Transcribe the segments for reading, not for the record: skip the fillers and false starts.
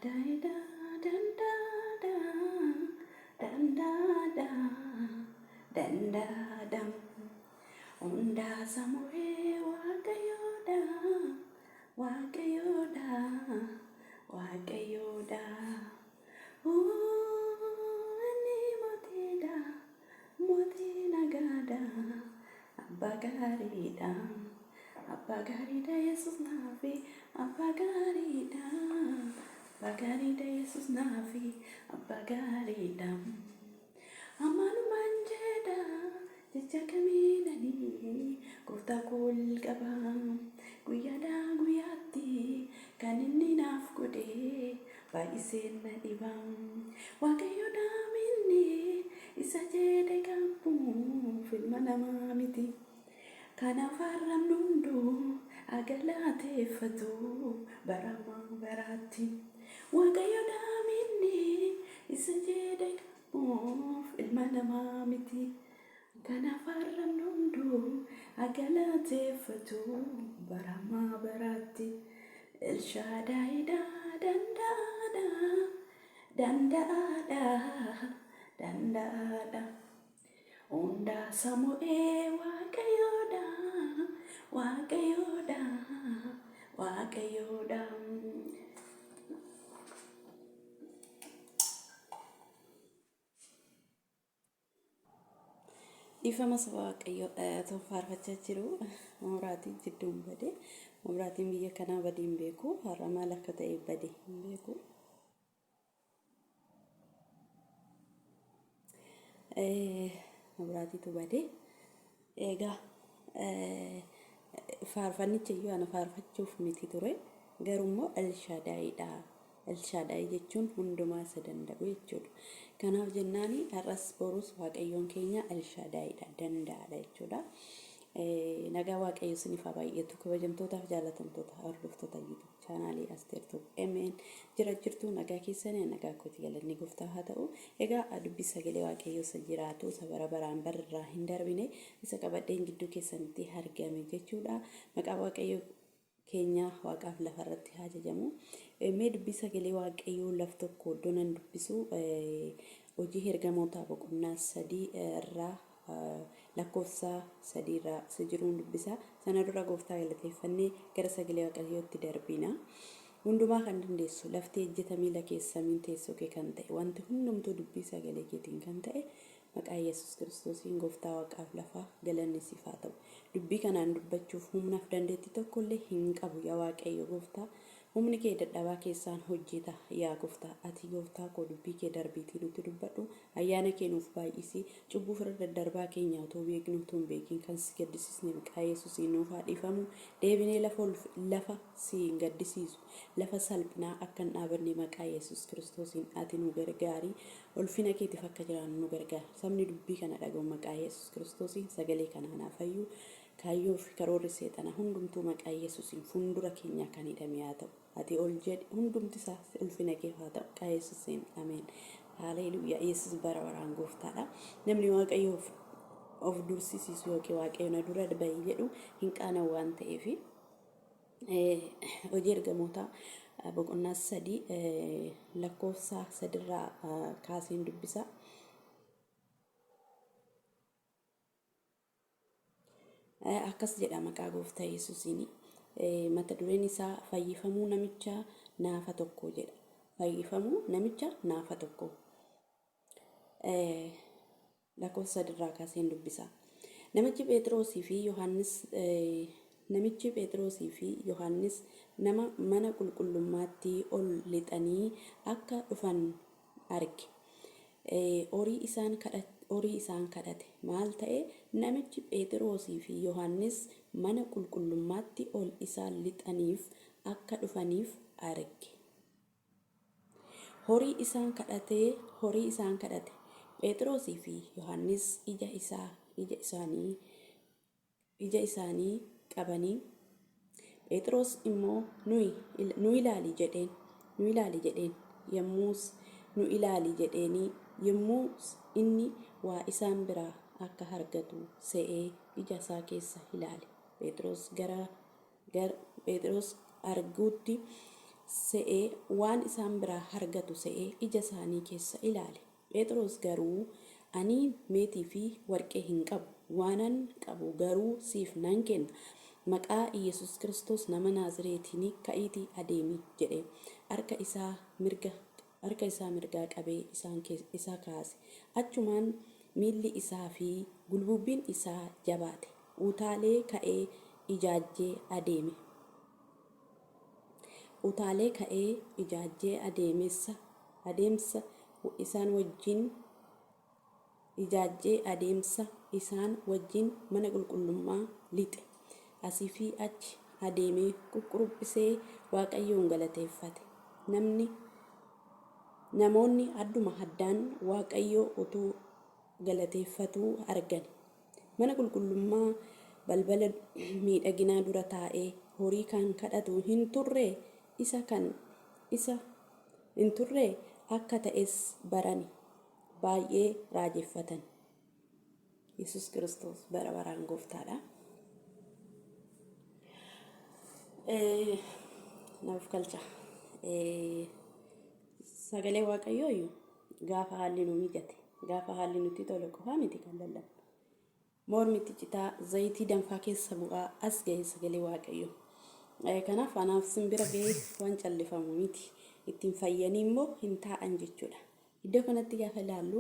Elshaaddaayidha, danda'aadha, danda'aadha, danda'aadha. Hundaa samu'ee Waaqayyoodha, Waaqayyoodha, Waaqayyoodha. Inni mootiidha, mootii nagaadha, abbaa gaariidha. Abbaa gaariidha Yesuus naafi, abbaa gaariidha. Abbaa gaariidha Yesuus naafi, abbaa gaariidha. Amaanumaan jedha jecha kamiinani gooftaa koo ol qaba. Guyyaadhaa guyyaatti kan inni naaf godhe baay'iseen na dhiba. Waaqayyo daaminni isa jedhe qabuuf ilma namaa miti. Kanaaf arrabni hunduu haa galateeffatu baramaa baraatti. Waaqayyo daaminni isa jedhe qabuuf ilma namaa miti. Kanaaf arrabni hunduu haa galateeffatu baramaa baraatti. Elshaadaayidha, danda'aadha, danda'aadha, danda'aadha. Hundaa samu'ee Waaqayyoodha, Waaqayyoodha, Waaqayyoodha. Dhiifama saba Waaqayyoo otoo faarfachaa jiru mabraatiin jidduun bade. Mabraatiin biyya kanaa badee hin beeku. Har'a maal akka ta'e bade hin beeku. Mabraatiitu bade. Egaa faarfannicha iyyuu ana faarfachuuf miti ture. Garuu immoo Elshaadaayiidha. Elshaadaay jechuun hundumaa isa danda'u jechuudha. Kanaaf jennaani har'as borus Waaqayyoon keenya Elshaadaayiidha, danda'aadha jechuudha. Nagaa Waaqayyo isiniif haa baay'atu. Kabajamtootaaf jaalatamtoota hordoftoota YouTube chaanaalii Asteer Tube MN jira jirtu nagaa keessanii nagaa kooti galanni gooftaa haa ta'u. Egaa dubbii sagalee Waaqayyoo isa jiraatu isa bara baraan bararraa hin darbine isa qabadheen gidduu keessanitti argame jechuudha. Maqaa Waaqayyoo keenya waaqaaf lafa irratti haa jajamu. Mee dubbii sagalee Waaqayyoo laf tokko iddoo nan dubbisu hojii ergamootaa boqonnaa 3 irraa lakkoofsa 3 irraa isa jiruun dubbisa. Sana dura gooftaa galateeffannee gara sagalee Waaqayyootti darbina. Hundumaa kan dandeessu lafti ejjeta miila keessa samiin teessoo kee kan ta'e wanti hundumtuu dubbii sagalee keetiin kan ta'e Maqaa Yesuus Kiristoosiin Gooftaa Waaqaaf lafaa galanni siif haa ta'u. Dubbii kanaan dubbachuuf humnaaf dandeettii tokko illee hin qabu yaa Waaqayyo Gooftaa. Humni kee dadhabaa keessaan hojjeta yaa Gooftaa. Ati Gooftaa koo dubbii kee darbiitii nutti dubbadhu. Ayyaana kee nuuf baay'isi. Cubbuu fira daddarbaa keenya otoo beeknu utuu hin beekin kan si gaddisiisne maqaa Yesuusiin nuuf haa dhiifamu. Deebinee lafa lafa si hin gaddisiisu. Lafa salphinaa akka hin dhaabanne maqaa Yesuus Kiristoosiin ati nu gargaari. Ulfina keetiif akka jiraannu nu gargaari. Sabni dubbii kana dhaga'u maqaa Yesuus Kiristoosiin sagalee kanaan haa fayyu. Kaayyoo fi karoorri seexanaa hundumtuu maqaa Yesuusiin fuundura keenyaa kan hidhame haa ta'u. Ati ol jedhi hundumti isaa ulfina keef haa ta'u. Maqaa Yesuusiin ameen. Haleluuyaa. Yesuus bara baraan gooftaadha. Namni Waaqayyoof of dursisiisu yookiin Waaqayyo na dura ba'i jedhu hin qaana'u waan ta'eef. Hojii Ergamootaa boqonnaa 3 lakkoofsa sadirraa kaaseen dubbisa. Akkas jedha maqaa gooftaa Yesuusiin. Mata dureen isaa fayyifamuu namicha naafa tokkoo jedha. Fayyifamuu namicha naafa tokkoo. Lakkoofsa sadirraa kaaseen dubbisa. Namichi Pheexiroosii fi Yohaannis Namichi Pheexiroosii fi Yohaannis nama mana qulqullummaatti ol lixanii akka dhufan arge. Horii isaan horii isaan kadhate. Maal ta'e? Namichi Pheexiroosii fi Yohaannis mana qulqullummaatti ol isaan lixaniif akka dhufaniif arge. Horii isaan kadhatee horii isaan kadhate. Pheexiroosii fi Yohaannis ija isaa ija isaanii ija isaanii qabanii Pheexiroos immoo nuyi nu ilaali jedheen nu ilaali jedheen yommus nu ilaali jedheenii yommus inni waa isaan biraa akka argatu se'ee ija isaa keessa ilaale. Pheexiroos gara gar Pheexiroos arguutti se'ee waan isaan biraa argatu se'ee ija isaanii keessa ilaale. Phexros garuu, Ani meetii fi warqee hin qabu, waanan qabu garuu siif nan kenna, maqaa Iyyasuus Kiristoos nama Naazireetiin ka'iitii adeemi jedhe. Harka isaa mirga harka isaa mirgaa qabee isaan isa kaase. Achumaan miilli isaa fi gulbubbiin isaa jabaate. Utaalee ka'ee ijaajjee adeeme. Utaalee ka'ee ijaajjee adeemessa adeemsa isaan wajjin ijaajjee adeemsa isaan wajjin mana qulqullummaa lixe. Asii fi achi adeemee quqquruphisee Waaqayyoon galateeffate. Namni namoonni adduma addaan Waaqayyo utuu galateeffatuu argani. Mana qulqullummaa balbala miidhaginaa dura taa'ee horii kan kadhatu hin turree? Isa kan isa hin turree? Akka ta'es barani. Baay'ee raajeffatan. Yesus Kiristoos bara baraan gooftaadha. Naaf galcha. Sagalee Waaqayyoo iyyuu gaafa haalli nu mijate, gaafa haalli nutti tole qofaa miti kan lallabnu. Mormitti citaa zayitii danfaa keessa bu'aa as ga'e sagalee Waaqayyoo. Kanaaf anaaf simbira ga'ee waan callifamu miti. Ittiin fayyanii immoo hin taa'an jechuudha. Iddoo kanatti gaafa ilaallu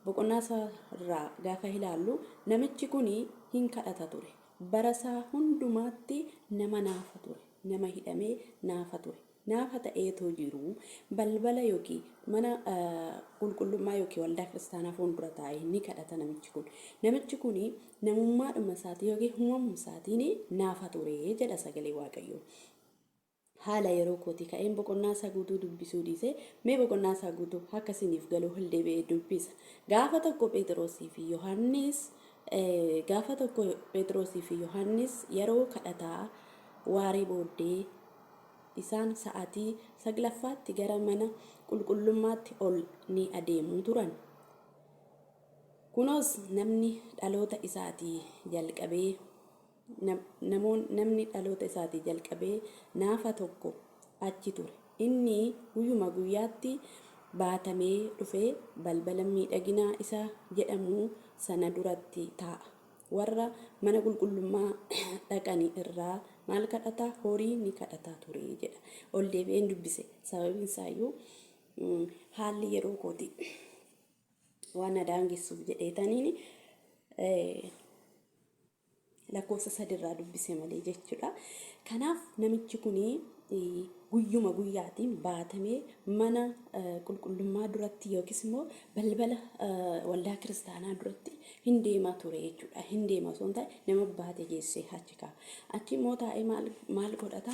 boqonnaa isaa irraa gaafa ilaallu namichi kun hin kadhata ture. Bara isaa hundumaatti nama naafa ture. Nama hidhamee naafa ture. Naafa ta'eetoo jiruu balbala yookiin mana qulqullummaa yookiin waldaa kiristaanaa fuuldura taa'ee ni kadhata namichi kun. Namichi kun namummaadhuma isaatiin yookiin uumamuma isaatiin naafa ture jedha sagalee Waaqayyoo. Haala yeroo kootii ka'een boqonnaa isaa guutuu dubbisuu dhiisee mee boqonnaa isaa guutuu akka isiniif galuu ol deebi'ee dubbisa. Gaafa tokko Pheexroosii fi Yohaannis gaafa tokko Pheexroosii fi Yohaannis yeroo kadhataa waaree booddee isaan sa'aatii saglaffaatti gara mana qulqullummaatti ol ni adeemu turan. Kunoos namni dhaloota isaatii jalqabee namni dhaloota isaatii jalqabee naafa tokko achi ture. Inni guyyuma guyyaatti baatamee dhufee balbala miidhaginaa isa jedhamu sana duratti taa'a. Warra mana qulqullummaa dhaqani irraa maal kadhata? Horii ni kadhata ture jedha. Ol deebi'een dubbise. Sababiin isaayyuu haalli yeroo kooti waan na daangessuuf jedheetaniin lakkoofsa sadirraa dubbise malee jechuudha. Kanaaf namichi kun guyyuma guyyaatiin baatamee mana qulqullummaa duratti yookiis immoo balbala waldaa kiristaanaa duratti hin deemaa ture jechuudha. Hin deema osoo hin taane nama baate geessee achi kaa'a. Achi immoo taa'ee maal maal godhata?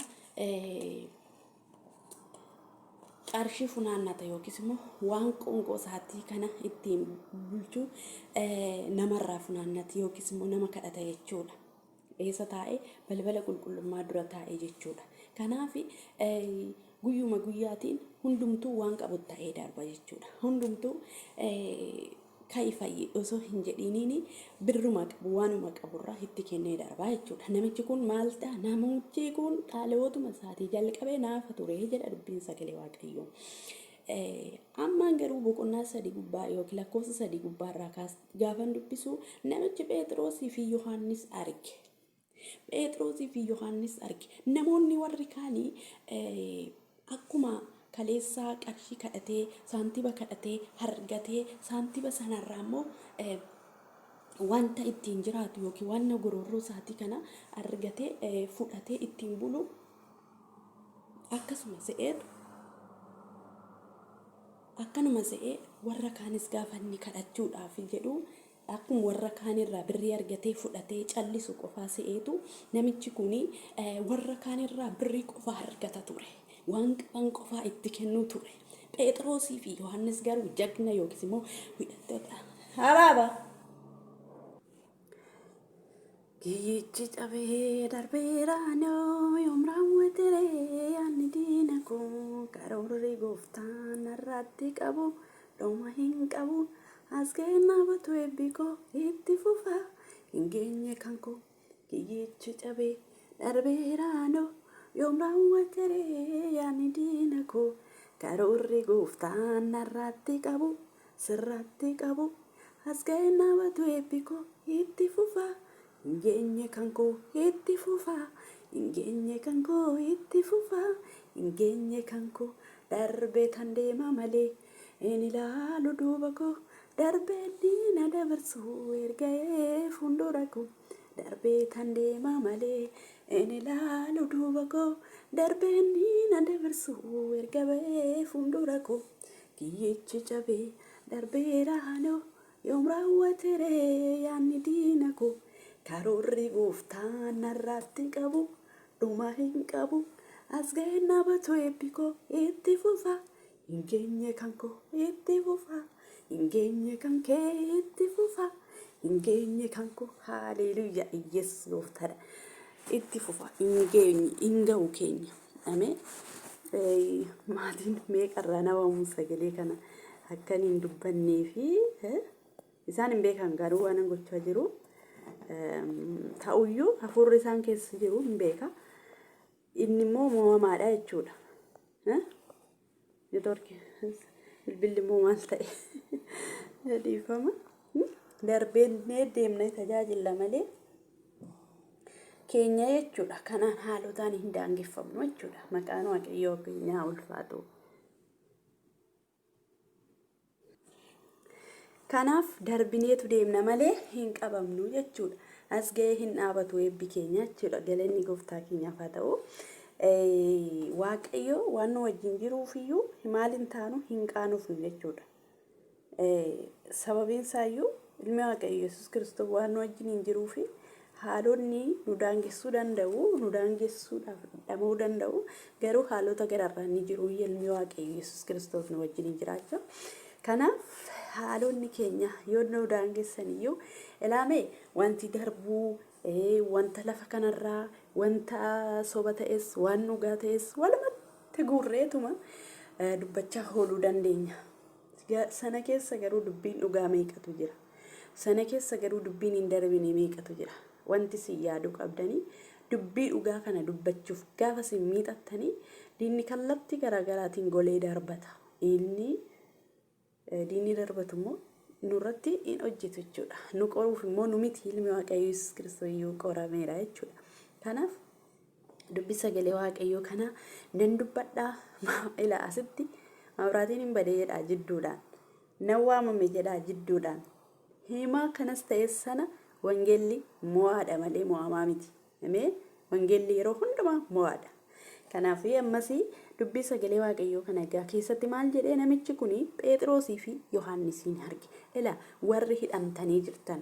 Qarshii funaannata yookiis immoo waan qoonqoo isaatii kana ittiin bulchu namarraa funaannata yookiis immoo nama kadhata jechuudha. Eessa taa'ee? Balbala qulqullummaa dura taa'ee jechuudha. Kanaaf guyyuma guyyaatiin hundumtuu waan qabu ta'ee darba jechuudha. Hundumtuu ka'i fayyi osoo hin jedhiiniin birruma qabu waanuma qaburraa itti kennee darbaa jechuudha. Namichi kun maal ta'a? Namichi kun dhalootuma isaatii jalqabee naafa ture jedha dubbiin sagalee Waaqayyoo. Ammaan garuu boqonnaa sadii gubbaa yookiin lakkoofsa sadii gubbaa irraa kaas gaafan dubbisu namichi Pheexiroosii fi Yohaannis arge. Pheexiroosii fi Yohaannis arge. Namoonni warri kaanii akkuma kaleessaa qarshii kadhatee, saantiba kadhatee, argatee, saantiba sanarraa immoo wanta ittiin jiraatu yookiin waan gororroo isaatii kana argatee fudhatee ittiin bulu akkasuma se'eetu akkanuma se'ee warra kaanis gaafa inni kadhachuudhaaf jedhu akkuma warra kaanirraa birrii argatee fudhatee callisu qofaa se'eetu namichi kun warra kaanirraa birrii qofaa argata ture. Waan qaban qofaa itti kennuu ture. Pheexiroosii fi Yohaannis garuu jagna yookiis immoo hidhattoota. Habaaba! Kiyyichi cabee darbeera anoo yoom raawwatere yaadni diina koo karoorri gooftaan narratti qabu dhuma hin qabu as ga'ee dhaabatu eebbi koo itti fufa hin geenye kan koo kiyyichi cabee darbeera anoo Yoom raawwateree yaadni diina koo? Karoorri gooftaan narratti qabu, sirratti qabu. As ga'ee dhaabatu eebbi koo itti fufa. Hin geenye kan koo itti fufa. Hin geenye kan koo itti fufa. Hin geenye kan koo darbee tan deema malee. Hin ilaalu duuba koo darbee diina dabarsu erga'ee fuuldura koo. Darbee tan deema malee hin ilaalu duuba koo darbee diina dabarsu erga ba'ee fuuldura koo. Kiyyichi cabee darbeera hanoo yoom raawwateree yaadni diina koo. Karoorri gooftaan narratti qabu dhuma hin qabu. As ga'ee dhaabatu eebbi koo itti fufa. Hin geenye kan koo itti fufa. Hin geenye kan kee itti fufa. Hin geenye kan koo haaleluuyaa Iyesus gooftaadha. Itti fufa hin geenye hin ga'u keenya. Ameen. Maatiin meeqarraa nama sagalee kana akkan hin dubbannee fi isaan hin beekan garuu waan an gochaa jiru. Ta'uyyuu hafuurri isaan keessa jiru hin beeka. Inni immoo mo'amaadha jechuudha. Neetwoorkii bilbilli immoo maal ta'e dhiifama. Darbee deemnee tajaajilla malee keenya jechuudha. Kanaan haalotaan hin daangeffamnu jechuudha. Maqaan Waaqayyoo keenyaa ulfaatu. Kanaaf darbineetu deemna malee hin qabamnu jechuudha. As ga'ee hin dhaabatu eebbi keenya jechuudha. Galanni gooftaa keenyaaf haa ta'u. Waaqayyo waan nu wajjin jiruufiyyuu maal hin taanu hin qaanofnu jechuudha. Sababiin isaayyuu ilmi Waaqayyo Yesuus Kiristoos waan nu wajjin hin jiruufi haalonni nu daangessuu danda'u, nu daangessuudhaaf dhama'uu danda'u, garuu haalota gararraa ni jiru ilmi Waaqayyo Yesuus Kiristoos nu wajjin hin jiraachuu. Kanaaf haalonni keenya yoo nu daangessan iyyuu ilaame wanti darbuu wanta lafa kanarraa wanta soba ta'es waan dhugaa ta'es walumatti guurreetuma dubbachaa ooluu dandeenya. Sana keessa garuu dubbiin dhugaa meeqatu jira? Sana keessa garuu dubbiin hin darbine meeqatu jira? Wanti isin yaaduu qabdanii dubbii dhugaa kana dubbachuuf gaafa isin miixattanii diinni kallattii garaagaraatiin golee darbata. Inni diinni darbatu immoo nurratti hin hojjetu jechuudha. Nu qoruuf immoo nu miti ilmi Waaqayyoo Yesuus Kiristoos iyyuu qorameera jechuudha. Kanaaf dubbii sagalee Waaqayyoo kana nan dubbadhaa ila asitti mabraatiin hin badee jedhaa jidduudhaan. Nan waamame jedhaa jidduudhaan. Himaa kanas ta'e sana wangeelli mo'aadha malee mo'amaa miti. Ameen. Wangeelli yeroo hundumaa mo'aadha. Kanaaf ammas dubbii sagalee Waaqayyoo kana egaa keessatti maal jedhee namichi kun Pheexiroosii fi Yohaannisiin arge. Ila warri hidhamtanii jirtan.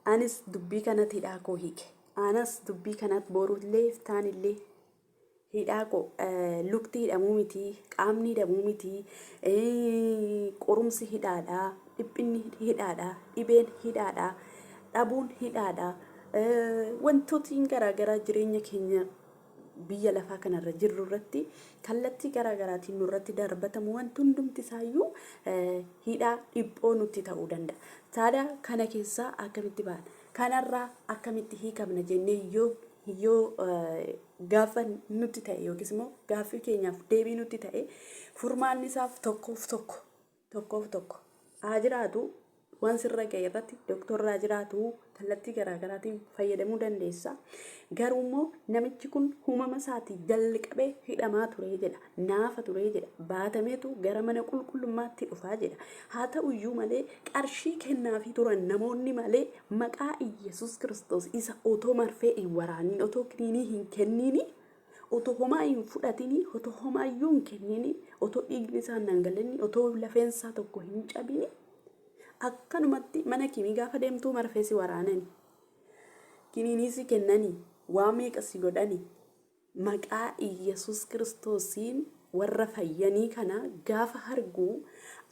Anis dubbii kanatti hidhaa koo hiike. Anas dubbii kanatti borullee iftaanillee hidhaa koo lukti hidhamuu miti, qaamni hidhamuu miti, qorumsi hidhaadha, dhiphinni hidhaadha, dhibeen hidhaadha, dhabuun hidhaadha. Wantootni garaagaraa jireenya keenya biyya lafaa kanarra jirru irratti kallattii garaagaraatiin nurratti darbatamu wanti hundumti isaayyuu hidhaa dhiphoo nutti ta'uu danda'a. Taada kana keessaa akkamitti baana? Kanarraa akkamitti hiikamna jennee yoo yoo gaafa nutti ta'e yookiis immoo gaaffii keenyaaf deebii nutti ta'e furmaanni isaaf tokkoof tokko tokkoof tokko haa jiraatu waan sirra ga'e irratti doktorra haa jiraatu kallattii garaagaraatiin fayyadamuu dandeessa. Garuu immoo namichi kun uumama isaatii jalqabee hidhamaa ture jedha. Naafa ture jedha. Baatameetu gara mana qulqullummaatti dhufaa jedha. Haa ta'u iyyuu malee qarshii kennaafii turan namoonni malee maqaa Iyyasuus Kiristoos isa otoo marfee hin waraaniin otoo kiniinii hin kenniini otoo homaa hin fudhatini otoo homaa iyyuu hin kennini otoo dhiigni isaa hin dhangala'ini otoo lafeen isaa tokko hin cabini akkanumatti mana kimii gaafa deemtuu marfee si waraanani kiniinii si kennani waa meeqa si godhani maqaa Iyyasuus Kiristoosiin warra fayyanii kana gaafa argu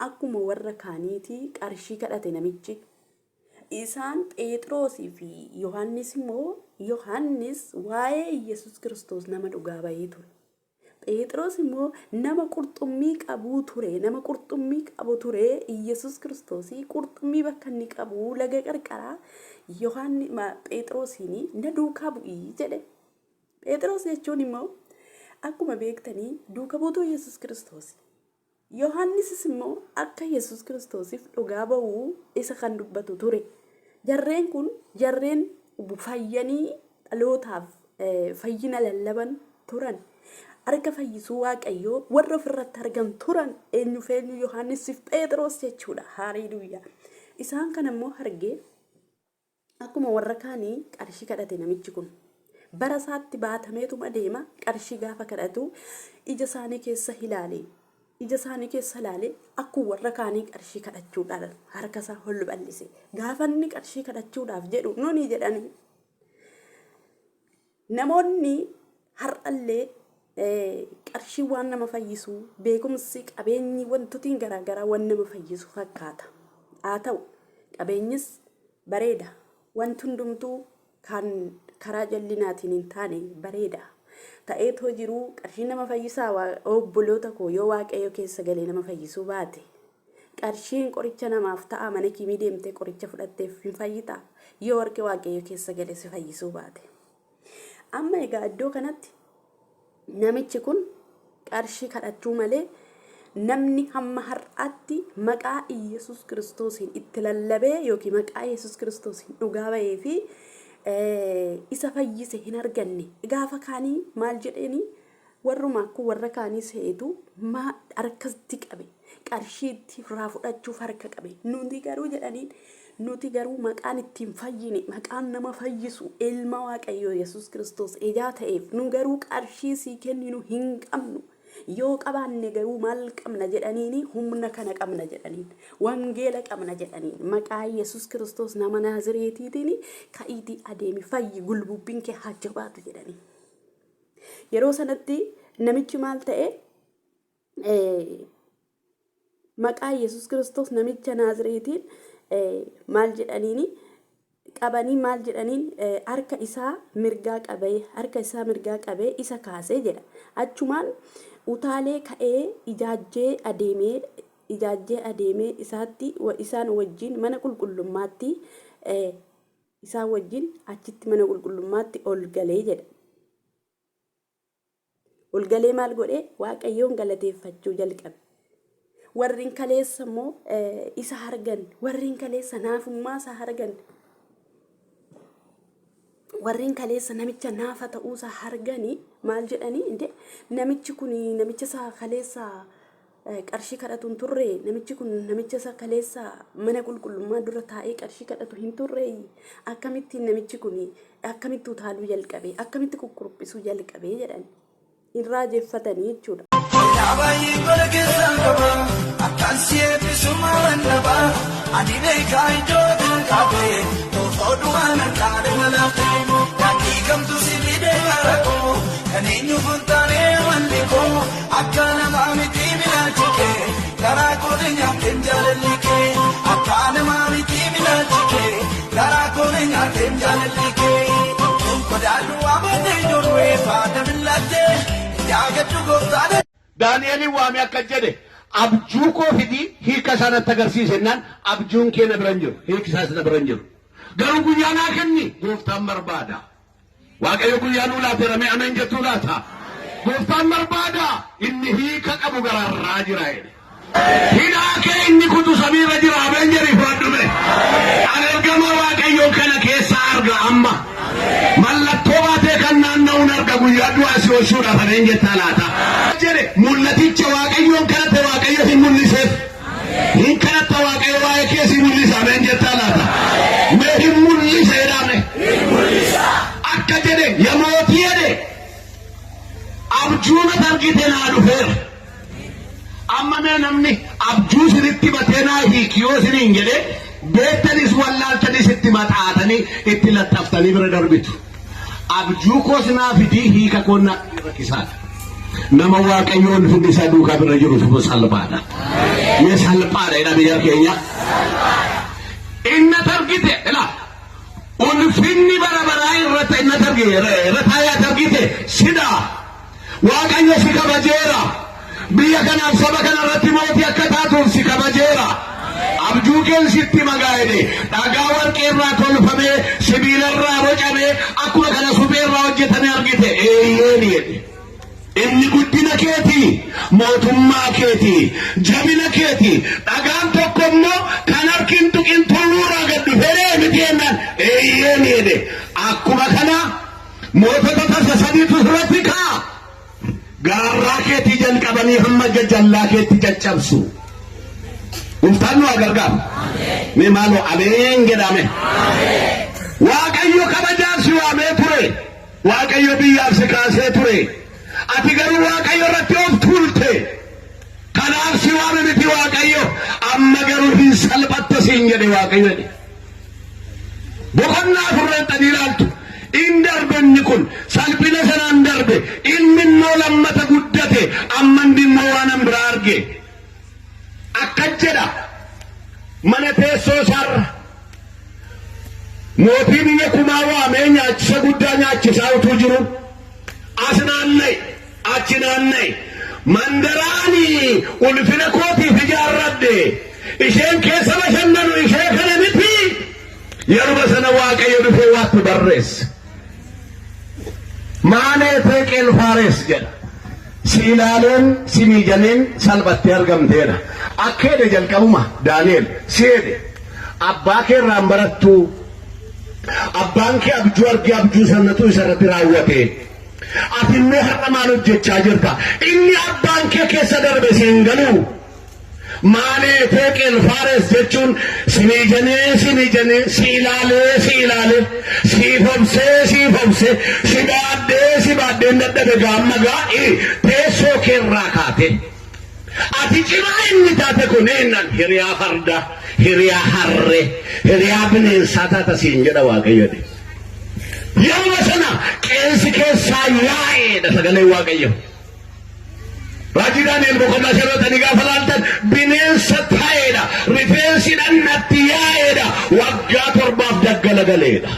akkuma warra kaaniitii qarshii kadhate namichi. Isaan Pheexiroosii fi Yohaannis immoo Yohaannis waa'ee Iyyasuus Kiristoos nama dhugaa bahee ture. Pheexiroos immoo nama qurxummii qabuu ture, nama qurxummii qabu ture Iyyasuus Kiristoosii qurxummii bakka inni qabu laga qarqaraa Yohaanni Pheexiroosiin na duukaa bu'ii jedhe. Pheexiroos jechuun immoo akkuma beektanii duuka buutuu Yesuus Kiristoosi. Yohaannisis immoo akka Yesuus Kiristoosiif dhugaa ba'u isa kan dubbatu ture. Jarreen kun jarreen fayyanii dhalootaaf fayyina lallaban turan. Harka fayyisuu Waaqayyoo warra ofirratti argan turan eenyuuf eenyu Yohaannisiif Pheexiroos jechuudha. Haaleluuyaa. Isaan kana immoo argee Akkuma warra kaanii qarshii kadhate namichi kun. Bara isaatti baatameetuma deema qarshii gaafa kadhatu ija isaanii keessa ilaale. Ija isaanii keessa ilaale akkuma warra kaanii qarshii kadhachuudhaan harka isaa ol bal'ise. Gaafa inni qarshii kadhachuudhaaf jedhu nuni jedhanii. Namoonni har'allee qarshiin waan nama fayyisu, beekumsi, qabeenyi, wantotiin garaagaraa waan nama fayyisu fakkaata. Haa ta'u, qabeenyis bareeda. Wanti hundumtuu kan karaa jallinaatiin hin taane bareeda. Ta'eetoo jiruu qarshiin nama fayyisaa obboloota koo yoo Waaqayyo keessa galee nama fayyisuu baate. Qarshiin qoricha namaaf ta'a mana kiimii deemtee qoricha fudhatteef hin fayyitaa yoo harki Waaqayyo keessa gale si fayyisuu baate. Amma egaa iddoo kanatti namichi kun qarshii kadhachuu malee namni hamma har'aatti maqaa Iyyasuus Kiristoosiin itti lallabee yookiin maqaa Iyyasuus Kiristoosiin dhugaa ba'ee fi isa fayyise hin arganne. Gaafa kaanii maal jedheeni Warruma akku warra kaanii se'eetu maa harkatti qabe qarshii itti irraa fudhachuuf harka qabe nuti garuu jedhaniin nuti garuu maqaan ittiin fayyine maqaan nama fayyisu ilma waaqayyoo yesus kiristoos ijaa ta'eef nu garuu qarshii sii kenninu hin qabnu yoo qabaanne garuu maal qabna jedhaniini humna kana qabna jedhaniin wangeela qabna jedhaniin maqaa yesus kiristoos nama naazireetiitiin ka'iitii adeemi fayyi gulbubbiin kee haa jabaatu jedhaniin. Yeroo sanatti namichi maal ta'e maqaa Yesuus Kiristoos namicha Naazireetiin maal jedhaniini qabanii maal jedhaniin harka isaa mirgaa qabee harka isaa mirgaa qabee isa kaasee jedha. Achumaan utaalee ka'ee ijaajjee adeemee ijaajjee adeemee isaatti isaan wajjin mana qulqullummaatti isaan wajjin achitti mana qulqullummaatti ol galee jedha. Ol galee maal godhee Waaqayyoon galateeffachuu jalqabe. Warreen kaleessa immoo isa argan, warreen kaleessa naafummaa isaa argan, warreen kaleessa namicha naafa ta'uusaa arganii maal jedhanii inde namichi kun namicha isaa kaleessa qarshii kadhatu hin turre namichi kun namicha isa kaleessa mana qulqullummaa dura taa'ee qarshii kadhatu hin turre akkamittiin namichi kun akkamitti utaaluu jalqabe akkamitti kukkuruphisuu jalqabe jedhan hin raajeffatanii jechuudha. Yaa baay'ee gola keessaan qaba akkaan si eebbisu maalan dhaba ani beekaa iddoo kan qabe toofoo du'aan harkaa dhangalaafte daandii kamtu si fide gara koo kan eenyuuf hin taane amalli koo Akka namaa miti milaalchi kee garaa koo na nyaateem jaalalli kee Akka namaa miti milaalchi kee garaa koo na nyaateem jaalalli kee Qodaadhu amanee Norwee faana millattee yaagadhu gooftaan. Daani'eliin waamee akkas jedhe, Abjuu koo fidii hiika isaa natti agarsiisi jennaan, abjuun kee na bira hin jiru, hiiki isaas na bira hin jiru. Garuu guyyaa naa kenni, gooftaan barbaada. Waaqayyo guyyaa nuu laateera mee ameen jettuu laata? Gooftaan barbaada inni hiika qabu gararraa jira jedhe. Hidhaa kee inni kutu samiirra jira ameen jedhi fudhadhu mee. An ergama Waaqayyoo kana keessa arga amma. Mallattoo baatee kan naanna'uun arga guyyaa du'aa si oolchuudhaaf ameen jettaa laata? Jedhe mul'aticha Waaqayyoon kadhate Waaqayyo hin mul'iseef. Hin kadhatta Waaqayyo waa'ee kee si mul'isa ameen jettaa laata? Mee hin mul'isa jedhaa mee. Akka jedhe ya mootii jedhe abjuun ati argite naa dhufeera. Amma mee namni abjuu isinitti batee naa hiiki yoo isiniin jedhe beektanis wallaaltanis itti maxaatanii itti laxxaftanii bira darbitu. Abjuu koos naa fidii hiika koo naa rakkisaadha. Nama Waaqayyoon ulfinni isaa duukaa bira jiru sun salphaadha. Mee salphaadha jedha biyya keenya. Inna targite ila ulfinni bara baraa irratti inna targite irra taa'ee targite sidha. Waaqayyo si kabajeera. Biyya kanaaf saba kana irratti mootii akka taatuuf si kabajeera. Abjuu keen sitti magaa jedhe dhagaa warqee irraa tolfamee sibiila irraa bocamee akkuma kana suphee irraa hojjetame argite. Eeyyee. Inni guddina keeti, mootummaa keeti, jabina keeti. Dhagaan tokko immoo kan harki hin tuqin tulluurraa gad dhufee miti jennaan eeyyeen jedhe. Akkuma kana mootota tasa sadiitu sirratti ka'a. Gararraa keetii jalqabanii hamma jajallaa keetti caccabsu. Gooftaan nu haa gargaaru. Mee maaloo ameen jedhame. Waaqayyo kabajaaf si waamee ture. Waaqayyo biyyaaf si kaasee ture. Ati garuu Waaqayyo irratti of tuulte. Kanaaf si waame miti Waaqayyo. Amma garuu hin salphatta siin jedhe Waaqayyo jedhe. Boqonnaa afurreexxanii ilaaltu. In darbe inni kun salphina sanaan darbe. Ilmi immoo lammata guddate. Amma inni immoo waan an biraa arge. Akkas jedha mana teessoo isaarra. Mootii biyya kumaa waamee nyaachisa guddaa nyaachisaa utuu jiru as naanna'i achi naanna'i mandaraani ulfina kootiif ijaarradhe isheen keessa bashannanu ishee kana miti yeruma sana Waaqayyo dhufee waatti barreesse. Maanee Teeqeel Faares jedha. Si ilaaleen si miijaneen salphattee argamteedha. Akka jedhe jalqabuma Daani'el si jedhe abbaa kee irraan barattuu abbaan kee abjuu argee abjuu sanatu isa irratti raawwate. Ati immoo har'a maal hojjechaa jirta? Inni abbaan kee keessa darbe si hin galuu? Maanee Teeqeel Faares jechuun si miijanee si miijanee si ilaalee si ilaalee siif obsee siif obsee si baadhee si baadheen dadhabe gaamma gaa'ii teessoo keerraa kaate. Ati cimaa inni taate kun eennan hiriyaa fardaa, hiriyaa harree, hiriyaa bineensaa taata siin jedha Waaqayyo. Yeruma sana qeensi keessaa yaa'eedha sagaleen Waaqayyo. Raajii Daani'el boqonnaa shanatanii gaafa laaltan bineensa ta'eedha. Rifeensi dhannatti yaa'eedha. Waggaa torbaaf daggala galeedha.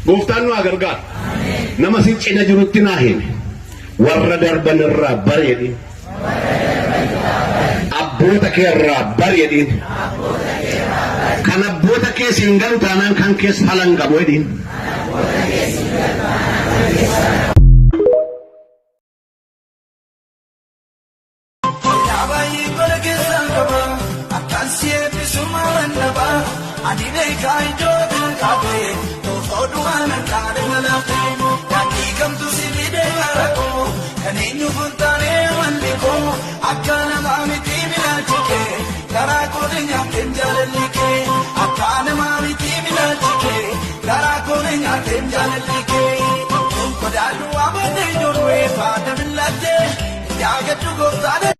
Gooftaan nu haa gargaaru. Nama si cina jirutti naa himi. Warra darban irraa bareedin. Abboota kee irraa bareedin. Kan abboota kee siin galu taanaan kan kees falan qabu jedhin. Yaa baay'ee gola keessaan qaba akkaan si eebbisu maalan dhaba ani beekaa iddoo kan kaafe toofoo du'aan harkaa dhangalaafte daandii kamtu si fide gara koo kan eenyu funtaane amalli koo akka namaa miti bilaalchi kee garaa koo nyaateen jaalalli kee akka namaa miti bilaalchi kee garaa koo nyaateen jaalalli kee qodaadhu abadee ijoollee faana millattee yaagadhu gooftaan.